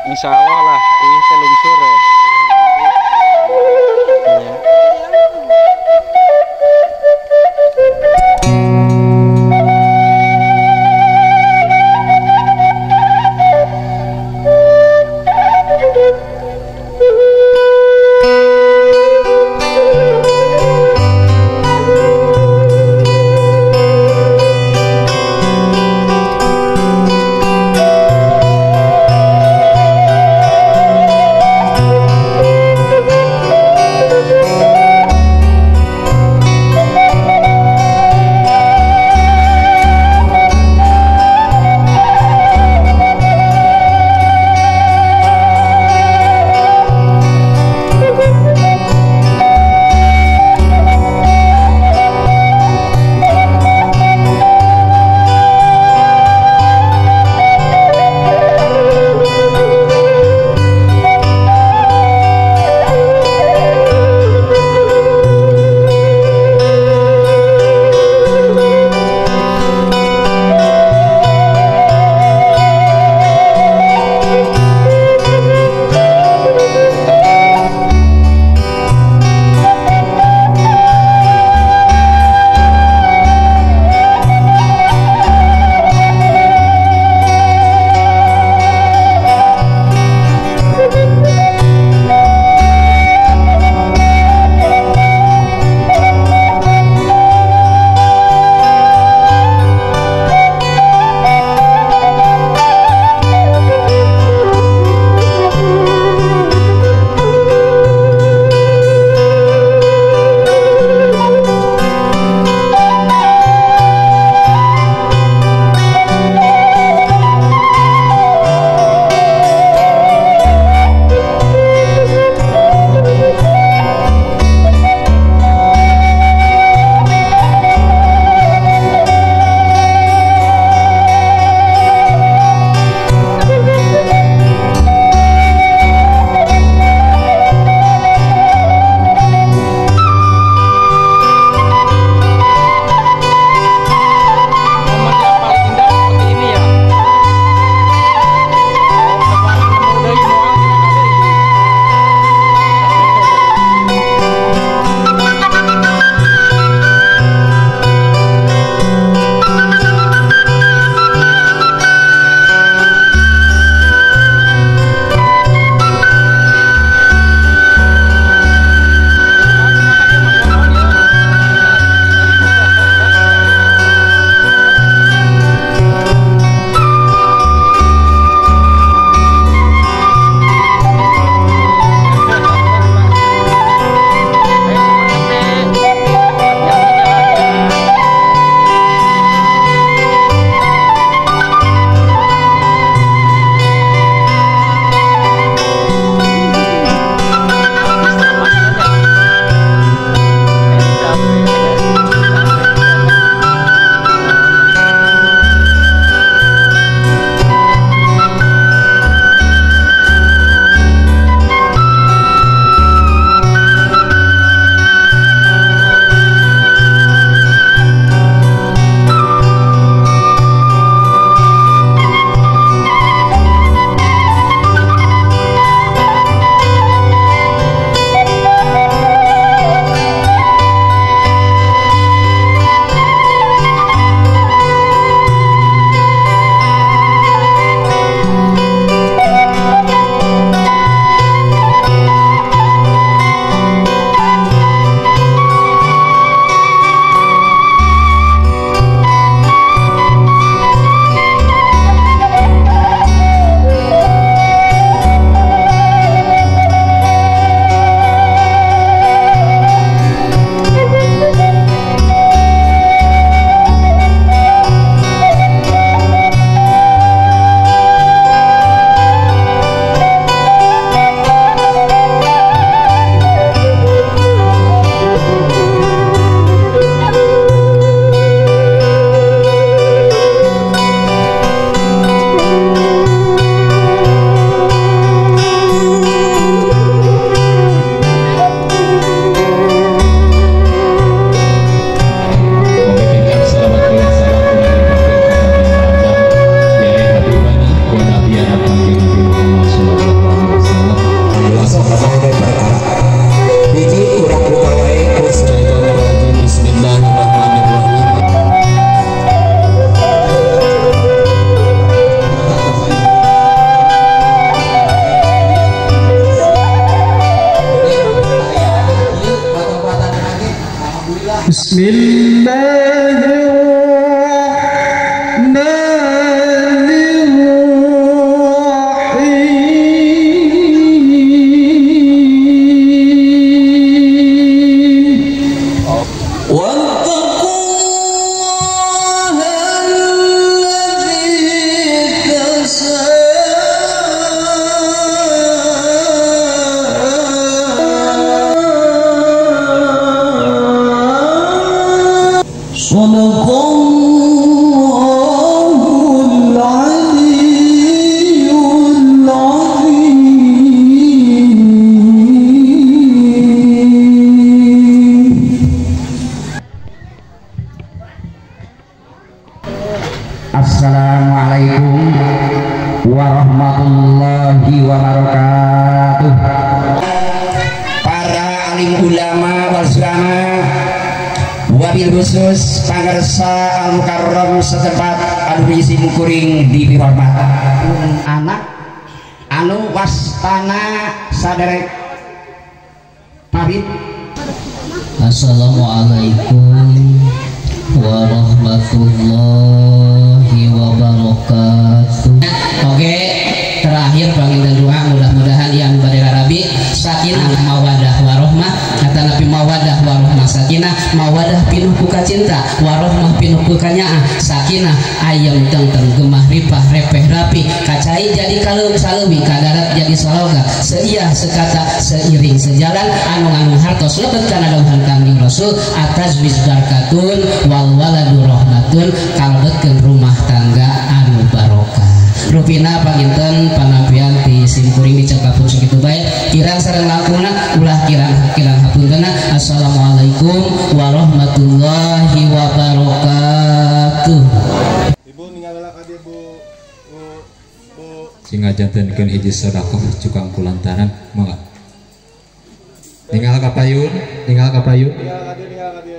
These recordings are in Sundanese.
Insya Allah lah, ini teh lungsur ya. Assalamualaikum warahmatullahi wabarakatuh. Para alim ulama wal ulama wabil khusus pangersa al mukarram setempat anu simkuring dihormat anak anu wastana saderek Farid. Assalamualaikum warahmatullahi wabarakatuh. Oke, terakhir panggilan doa mudah-mudahan yang bade rabi sakinah mawadah warohmah, kata Nabi mawadah warohmah sakinah, mawadah pinuh ku kacinta, warohmah pinuh ku kanyaah, sakinah ayam tengteng gemah ripah repeh rapi, kacai jadi kalung saleuwi, kadarat jadi saloga, seiyah sekata seiring sejalan, anu-anu hartos lebet kana dawuhan Kangjeng Rasul, atazwiz barkatun wal waladu rahmatun, kalebetkeun rumah tangga anu barokah. Rupina panginten panampian di simkuring dicekapun sakitu bae, kirang sareng langkungna ulah kirang kirang hapuntena. Assalamualaikum warahmatullahi wabarakatuh. Ibu ninggal ka dieu Bu. Bu. Sing ngajantenkeun hiji sedekah cukang kulantaran mangga. Ninggal ka payun, ninggal ka payun. Ninggal ka dieu, ninggal ka dieu.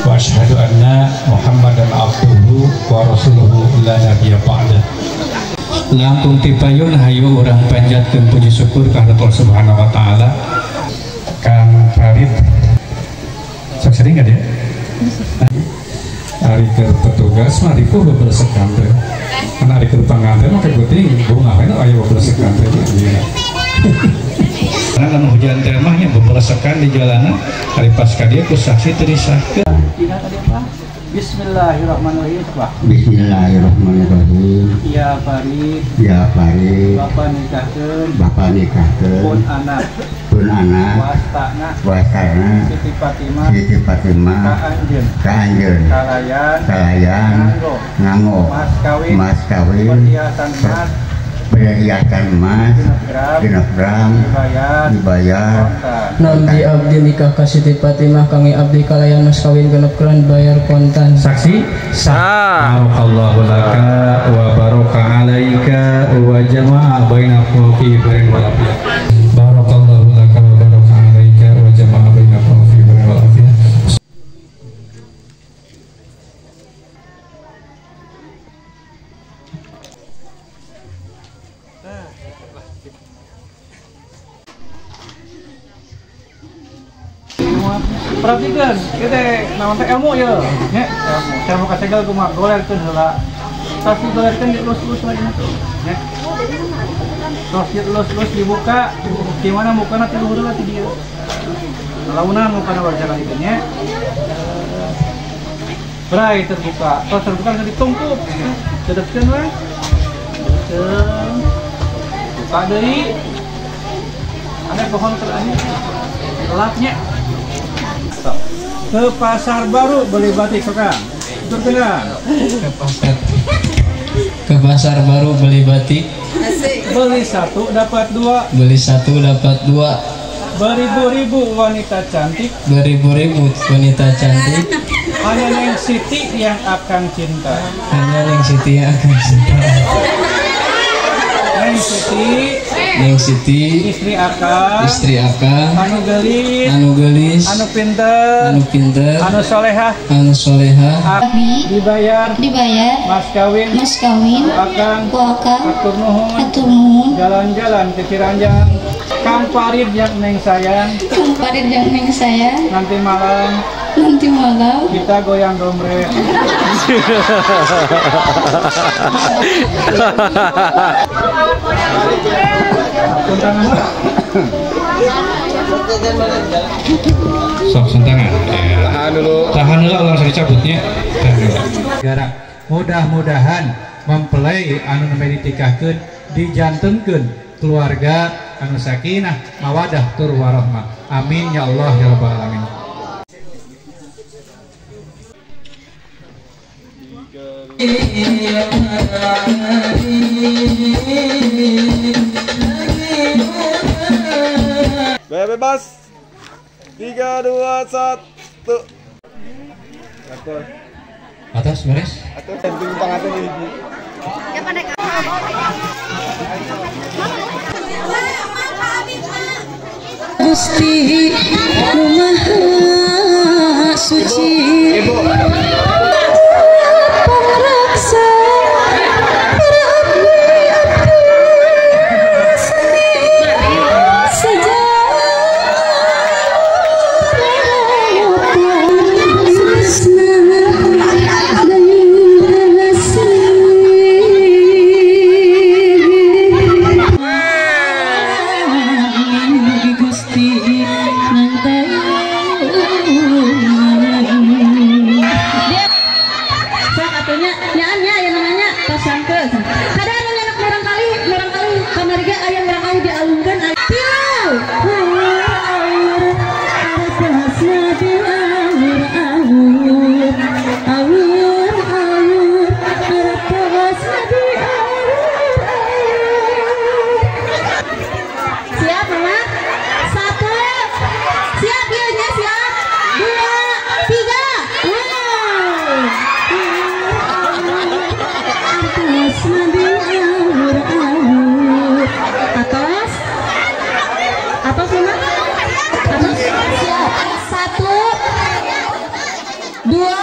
Wa asyhadu anna Muhammadan abduhu wa rasuluhu la nabiyya ba'da. Langkung tipayun hayu urang panjatkeun puji syukur ka Allah Subhanahu wa taala. Kang Farid sok sering enggak dia? Ari keur petugas mah ripuh bebelesekan teh. Kan ari keur panganten mah keguting bunga we aya bebelesekan teh. Karena kan hujan teh mah nya bebelesekan di jalanan, ari pas ka dieu ku saksi teu disahkeun. Tadi apa? Bismillahirrahmanirrahim. Bismillahirrahmanirrahim. Ya Farid. Ya Farid. Bapak nikahkeun. Bapak nikahkeun. Pun anak. Pun anak. Wastana. Wastana. Siti Fatimah. Siti Fatimah. Ka anjeun. Ka anjeun. Kalayan. Kalayan. Nganggo. Nganggo. Mas kawin. Mas kawin. Perhiasan emas. Perhiasan emas. Genep gram. Dibayar. Dibayar. Nanti abdi nikah ka Siti Fatimah kange abdi kalayan mas kawin genep gram bayar kontan. Saksi sah. Barakallahu laka wa baraka alaika wa jama'a bainakum fi khairin wal afiyah. Barakallahu laka wa baraka alaika wa jama'a bainakum fi khairin wal afiyah. Perhatikan, kita nama teh ilmu ya, ya ilmu. Cara buka segel kumaha golerkeun heula. Tos digolerkeun dilus-lus lagi tuh, ya. Tos dilus-lus dibuka, di mana mukana ti luhur heula ti dieu. Launan mukana wajar itu nya. Bray terbuka, tos terbuka langsung ditungkup. Dedetkeun we. Buka deui. Ada pohon teranya. Gelapnya. Ke pasar baru beli batik sokan. Betul kan? Ke pasar baru beli batik. Beli satu dapat dua. Beli satu dapat dua. Beribu-ribu wanita cantik. Beribu-ribu wanita cantik. Hanya Neng Siti yang akan cinta. Hanya Neng Siti yang akan cinta. Neng Siti. Neng Siti, istri akang, istri akang, anu geulis, anu geulis, anu pinter, anu pinter, anu solehah, anu solehah, dibayar, dibayar, mas kawin, mas kawin, akang, ku akang, atur nuhun, atur nuhun, jalan-jalan ke Ciranjang, Kang Farid yang neng sayang, Kang Farid yang neng sayang, nanti malam, nanti malam kita goyang dombre. Sok sentangan. Ya. Tahan dulu. Tahan dulu langsung dicabutnya. Tahan dulu. Gara mudah-mudahan mempelai anu nembe ditikahkeun dijantenkeun keluarga anu sakinah mawadah tur warahmah. Amin ya Allah ya rabbal alamin. Gaya bebas. 3, 2, 1. Atas beres. Atas samping pangaten hiji. Gusti nu Maha Suci. Ibu. Pangraksa para abdi abdi seni Atas, siap. 1, 2.